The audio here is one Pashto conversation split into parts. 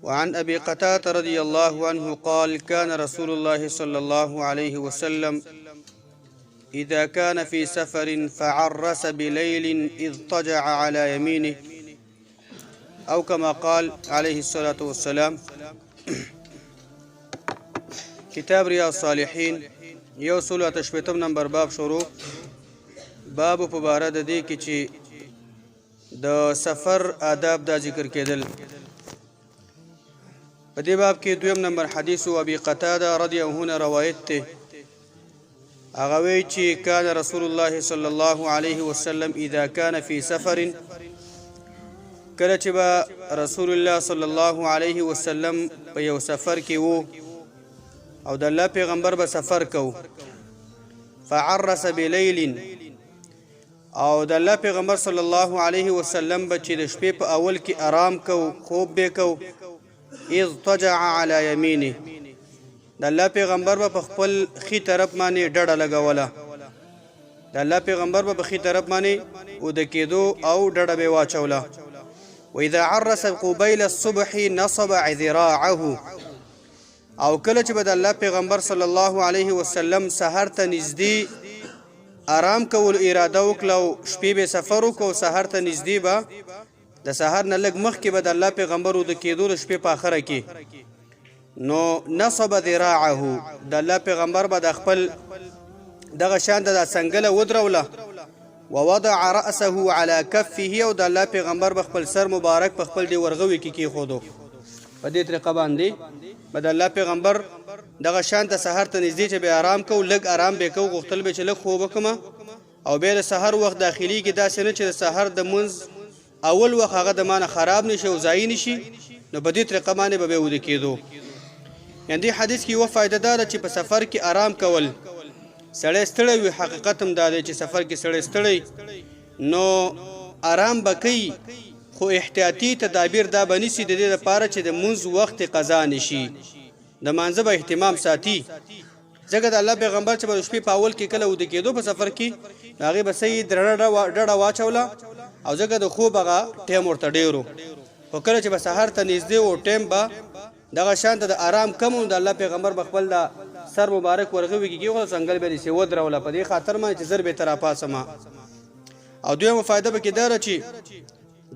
وعن أبي قتادة رضي الله عنه قال: كان رسول الله صلى الله عليه وسلم إذا كان في سفر فعرس بليل اضطجع على يمينه، أو كما قال عليه الصلاة والسلام. کتاب ریاض الصالحین 168 نمبر باب شروع. باب په باره د دې کې چې د سفر آداب دا ذکر کېدل. په دې باب کې دویم نمبر حدیث او ابي قتاده رضی الله عنه روایت ته، هغه وی چې کان رسول الله صلی الله علیه وسلم اذا كان في سفر، کله چې به رسول الله صلی الله علیه وسلم په یو سفر کې وو او د الله پیغمبر به سفر کو، فعرس بلیل، او د الله پیغمبر صلی الله علیه وسلم به چې د شپې په اول کې آرام کو، خوب به کو، اضطجع علی یمینه، د الله پیغمبر به په خپل ښي طرف باندې ډډه لګوله. د الله پیغمبر به په ښي طرف باندې اوده کېدو او ډډه به واچوله. واذا عرس قبیل الصبح نصب ذراعه، او کله چې به د الله پیغمبر صلی الله علیه وسلم سحر ته نږدې آرام کولو اراده وکړه او شپې به سفر وکړو، سحر ته نږدې به د سحر نه لږ مخکې به د الله پیغمبر اوده کېدو د شپې په آخره کې، نو نصب ذراعه، د الله پیغمبر به د خپل دغه شان د څنګله ودروله، ووضع رأسه على كفه، او د الله پیغمبر به خپل سر مبارک په خپل دی ورغوي کې کېښودو. په دې طریقه باندې به د الله پیغمبر دغه شان ته سحر ته نږدې چې به آرام کو، لږ آرام به کو، غوښتل به چې لږ خوب وکړم او بیا د سحر وخت داخليږي، داسې نه چې د سحر د مونځ اول وخت هغه د مانه خراب نشي او ضایع نشي، نو په دې طریقه باندې به وده کېدو. یعنی دې حدیث کې یوه فایده دا ده چې په سفر کې آرام کول، سړی ستړی وي، حقیقت هم دا دی چې سفر کې سړی ستړی نو آرام به کوي، خو احتیاطي تدابیر دا به نیسي د دې لپاره چې د مونځ وخت قضا نشي، د مانځه به اهتمام ساتي. ځکه د الله پیغمبر چې به د شپې په اول کې کله وده کېدو په سفر کې، نو هغې به صحیح درنه ډډه واچوله، او ځکه د خوب هغه ټایم ورته ډېر و. خو کله چې به سحر ته نږدې و، ټایم به دغه شان ته د آرام کم و، د الله پیغمبر به خپل د سر مبارک ورغوي کې کېښود، څنګل به یې داسې ودروله، په دې خاطر باندې چې زر به یې ته راپاڅم. او دویمه فایده پکې دا ده چې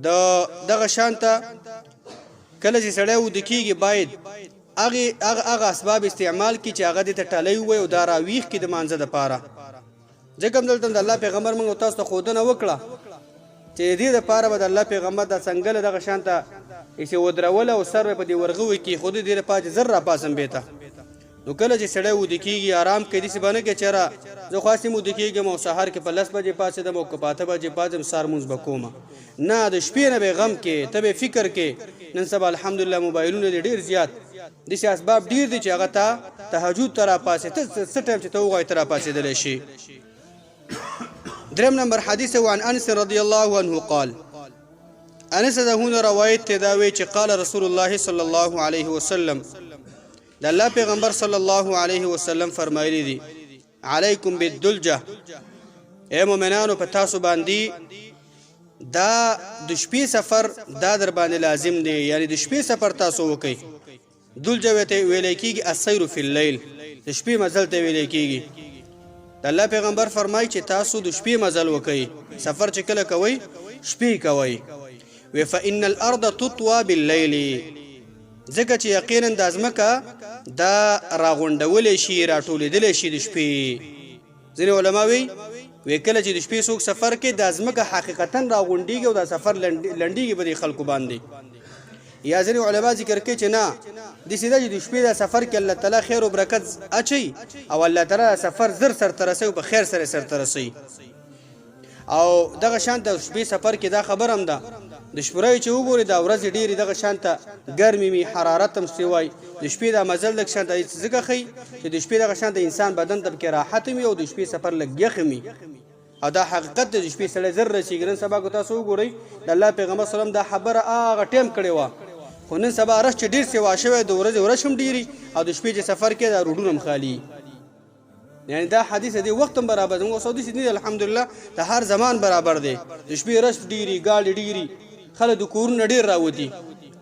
د دغه شان ته کله چې سړی وده کېږي باید هغه هغه اسباب استعمال کړي چې هغه دې ته ټلی ووایي او دا راویښ کړي د مانځه دپاره. ځکه هم دلته د الله پیغمبر موږ تاسو ته ښودنه وکړه چې د دې دپاره به د الله پیغمبر دا څنګله دغه شان ته هسې ودروله او سر به په دې ورغوي کېښود، د دې لپاره چې زر راپاڅم بیرته. نو کله چې سړی وده کېږي آرام کوي، داسې به نه کوي چې یاره زه خو هسې هم وده کېږم او سهار کې په 10 بجې پاڅېدم او که په 8 بجې پاڅېدم سهار لمونځ به کوم، نه، د شپې نه به غم کې، ته به فکر کې. نن سبا الحمدلله موبایلونه دي ډېر زیات، داسې اسباب ډېر دي چې هغه ته تهجد ته راپاڅې، ته څه ټایم چې ته وغواړې ته راپاڅېدلی شي. دریم نمبر حدیث وعن انس رضی الله عنه قال، انس ده هونه روایت ته دا وی چې قال رسول الله صلی الله علیه وسلم، د الله پیغمبر صلی الله علیه وسلم فرمایلی دي، علیکم بالدلجه، ای مؤمنانو په تاسو باندې دا د شپې سفر دا در باندې لازم دی، یعنی د شپې سفر تاسو وکئ. دلجه ته ویل کېږي السیر فی الليل، د شپې مزل ته ویل کېږي. د الله پیغمبر فرمایي چې تاسو د شپې مزل وکئ، سفر چې کله کوئ شپې کوئ. وی فإن الأرض تطوى بالليل، ځکه چې یقینا د ځمکه دا راغونډولی شي، راټولېدلی شي د شپې. ځینې علما وایي وی کله چې د شپې څوک سفر کوي دا ځمکه حقیقتا راغونډېږي او دا سفر لنډېږي په دې خلکو باندې. یا ځینې علما ذکر کوي چې نه، داسې ده چې د شپې دا سفر کې الله تعالی خیر او برکت اچوي او الله تعالی دا سفر زر سرته رسوي او په خیر سره سرته رسوي. او دغه شان د شپې سفر کې دا خبره هم ده، د شپې چې وګورې دا ورځې ډېرې دغه شان ته ګرمې وي، حرارت هم سوی، د شپې دا مزل لږ شان ته ځکه ښیي چې د شپې دغه شان ته انسان بدن ته پکې راحت وي او د شپې سفر لږ یخ وي. او دا حقیقت دی د شپې سړی زر رسېږي. نن سبا که تاسو وګورئ د الله پیغمبر صلی الله علیه وسلم دا خبره هغه ټایم کړې وه، خو نن سبا رش چې ډېر سیوا شوی، د ورځې ورش هم ډېري او د شپې چې سفر کوي دا روډونه هم خالي. یعنی دا حدیث دی وخت هم برابر دی، موږ سعودي نه الحمدلله د هر زمان برابر دی. د شپې رش ډېری، ګاډي ډېری، خلک د کورونه ډېر راوتي.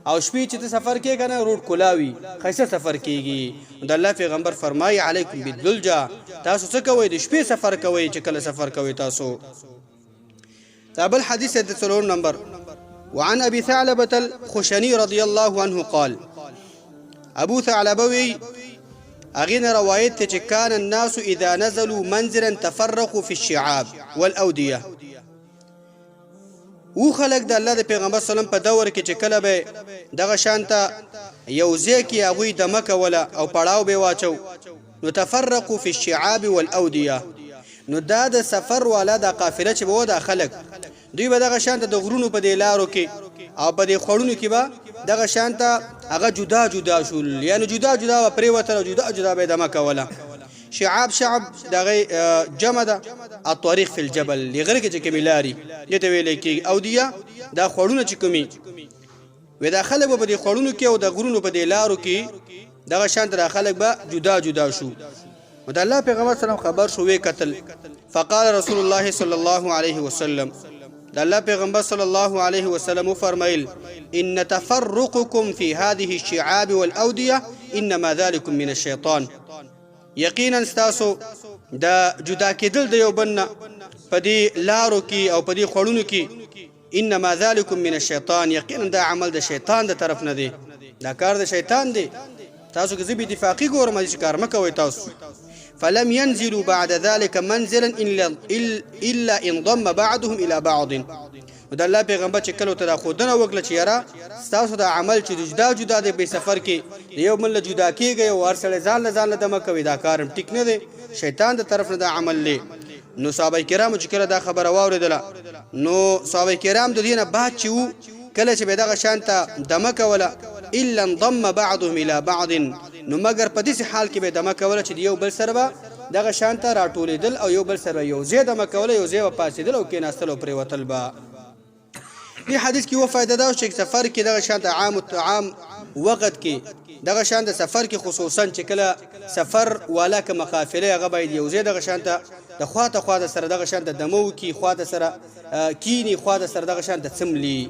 او شپې چې ته سفر کې کنه روډ کولاوي خیسه سفر کیږي. د الله پیغمبر فرمایي علیکم بالدلجه، تاسو څه کوئ؟ د شپې سفر کوئ چې کله سفر کوئ تاسو. دا بل حدیث د څلور نمبر. وعن ابي ثعلبة الخشني رضي الله عنه قال، ابو ثعلبه وی اغین روایت ته چې کان الناس اذا نزلوا منزلا تفرقوا في الشعاب والاوديه. و خلک د الله د پیغمبر سلام په دور کې چې کله به دغه شانته یو ځای کې هغوی دمه کوله او پړاو به واچو، نو تفرقوا فی الشعاب والاودیه. نو دا د سفر والا دا قافله چې به و دا خلک دوی به دغه شانته د غرونو په دې لارو کې او په دې خوړونو کې به دغه شانته هغه جدا جدا شول، یعنی جدا جدا به پرېوتل او جدا جدا به یې دمه کوله. شعاب، شعب دغه جمع ده الطريق في الجبل، لغره کې چې کومې لارې دې ته ویل کېږي. اودیه دا خوړونه چې کومې وې، دا خلک به په دې خوړونو کې او د غرونو په دې لارو کې دغه شان دا خلک به جدا جدا شو. نو د الله پیغمبر سلام خبر شو، وی قتل. فقال رسول الله صلی الله علیه وسلم، د الله پیغمبر صلی الله علیه وسلم فرمایل ان تفرقكم في هذه الشعاب والاوديه انما ذلكم من الشيطان. یقینا ستاسو د جدا کېدل د یو بل نه په دې لارو کې او په دې خوړونو کې انما ذلكم من الشیطان، یقینا دا عمل د شیطان د طرف نه دی، دا کار د شیطان دی. تاسو کې زه بې اتفاقي ګورم چې کار مه کوئ تاسو. فلم ينزلوا بعد ذلك منزلا الا انضم بعضهم الى بعض. نو د الله پیغمبر چې کله ته دا ښودنه وکړه چې یاره ستاسو دا عمل چې جدا جدا دی په سفر کې د یو بل له جدا کېږئ او هر سړی ځان له ځان له دمه کوي، دا کار هم ټیک نه دی، شیطان د طرف نه دا عمل دی. نو صحابه کرامو چې کله دا خبره واورېدله، نو صحابه کرام د دې نه بعد چې وو کله چې به دغه شان ته دمه کوله الا انضم بعضهم الى بعض، نو مګر په داسې حال کې به دمه کوله چې د یو بل سره به دغه شان ته راټولېدل او یو بل سره یو ځای دمه کوله، یو ځای به پاڅېدل او کېناستل او پرېوتل به. دې حدیث کې یوه فایده دا چې سفر کې دغه شان ته عام عام وخت کې دغه شان د سفر کې خصوصا چې کله سفر والا کومه قافله هغه باید یو ځای دغه شان ته د خوا ته خوا د سره دغه شان ته دمه وکړي، خوا ته سره کینی، خوا ته سره دغه شان ته څملي،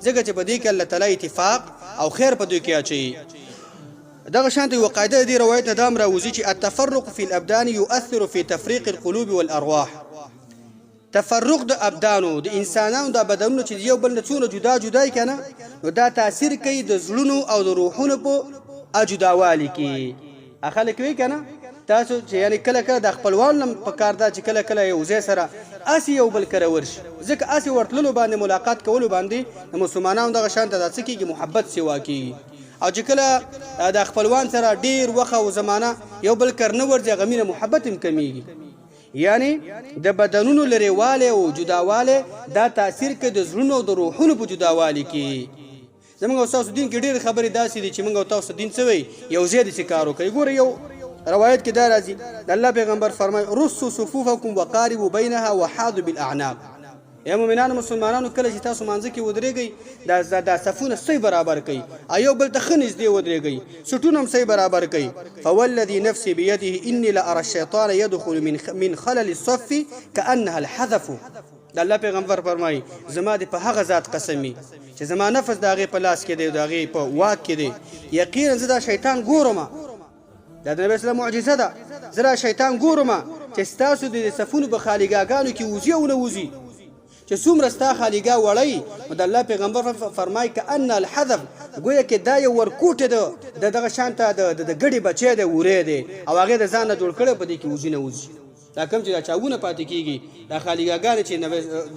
ځکه چې په دې کې الله تعالی اتفاق او خیر په دوی کې اچوي. دغه شان ته یوه قاعده د دې روایت نه دا هم راوځي چې التفرق فی الابدان یؤثر فی تفریق القلوب والارواح. تفرق د ابدانو د انسانانو د بدنونو چې یو بل نه څونه جدا جدا یې کنه، نو دا تاثیر کوي د زړونو او د روحونو په اجداوالي کې. خلک وی کنه تاسو چې یعنی کله کله د خپلوان لم په کار دا چې کله کله یو ځای سره اسی یو بل کره ورشي، ځکه اسی ورتللو باندې ملاقات کولو باندې د مسلمانانو دغه شان ته دا څه کېږي، محبت سیوا کېږي. او چې کله د خپلوان سره ډیر وخت او زمانہ یو بل کر نه ورځي، هغه مینه محبت هم کمیږي. یعنی د بدنونو لرېوالی او جداوالی دا تاثیر کوي د زړونو او د روحونو په جداوالي کې. زمونږ او ستاسو دین کې ډېرې خبرې داسې دي چې مونږ او تاسو دین څه وایي، یو ځای داسې کار وکړئ. ګوره یو روایت کې دا راځي، د الله پیغمبر فرمایي رصوا صفوفکم وقاربوا بینها وحاذوا بالاعناق. ای مؤمنانو مسلمانانو، کله چې تاسو مانځه کې ودرېږئ دا دا صفونه صحیح برابر کړئ او یو بل ته ښه نږدې ودرېږئ، سټونه هم صحیح برابر کړئ. فوالذي نفسي بيده اني لارى الشيطان يدخل من خلل الصف كانها الحذف. د الله پیغمبر فرمایي زما د په هغه ذات قسم وي چې زما نفس د هغې په لاس کې دی او د هغې په واک کې دی، یقینا زه دا شیطان ګورم. دا د نبی اسلام معجزه ده. زه دا شیطان ګورم چې ستاسو د صفونو په خالیګاګانو کې وځي او نه وځي، چې څومره ستا خالیګا وړی. نو د الله پیغمبر فرمایي کأن الحذف، ګویا کې دا یو ورکوټی ده د دغه شان ته د ګډې بچی دی، وری دی او هغې د ځان نه جوړ کړی، په دې کې وځي نه وځي. دا کوم چې دا چاوونه پاتې کیږي، دا خالیګاګانې چې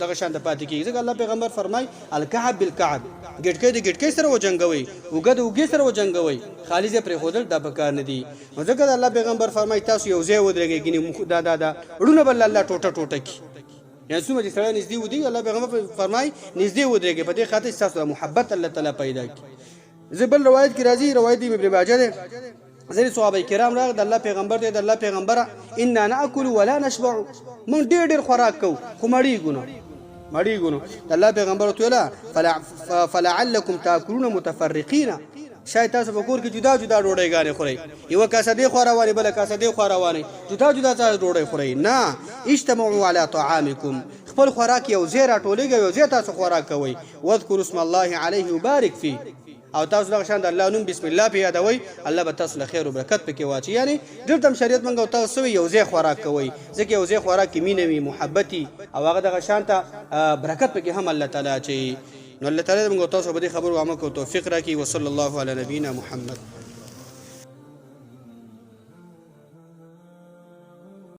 دغه شان ته پاتې کیږي، ځکه الله پیغمبر فرمای الکعب بالکعب، ګټکۍ د ګټکۍ سره وجنګوي، اوږه د اوږې سره وجنګوي، خالي ځای پرېښودل دا پکار نه دي. نو ځکه د الله پیغمبر فرمای تاسو یو ځای ودرېږئ، ګینې دا دا دا ړونه به الله ټوټه ټوټه کړي. یعنی څومره چې سړی نږدې ودرېږي، الله پیغمبر فرمای نږدې ودرېږئ، په دې خاطر چې تاسو محبت الله تعالی پیدا کړي. زه بل روایت کې راځي، روایت دی ابن ماجه دی، ځینې صحابه کرام راغ د الله پیغمبر دی، د الله پیغمبره انا ناکل ولا نشبع، مونږ ډېر ډېر خوراک کوو خو مړیږو نه، مړیږو نه. د الله پیغمبر ورته ویله فلعلکم تاکلون متفرقین، شاید تاسو په کور کې جدا جدا ډوډۍ ګانې خورئ، یوه کاسه دې خوا روانې، بله کاسه دې خوا روانې، جدا جدا تاسو ډوډۍ خورئ. نه، اجتمعوا علی طعامکم، خپل خوراک یو ځای راټولېږئ، یو ځای تاسو خوراک کوئ. واذکروا اسم الله علیه وبارک فيه. او تاسو دغه شان د الله نوم بسم الله په یادوي، الله به تاسو له خیر او برکت پکې واچي. یعنی دلته هم شریعت موږ او تاسو یو ځای خوراک کوي، ځکه یو ځای خوراک کې مینه وي، محبت او هغه دغه شان ته برکت پکې هم الله تعالی اچي. نو الله تعالی موږ تاسو په دې خبرو عمل کو توفیق راکړي. وصلی الله علی نبینا محمد.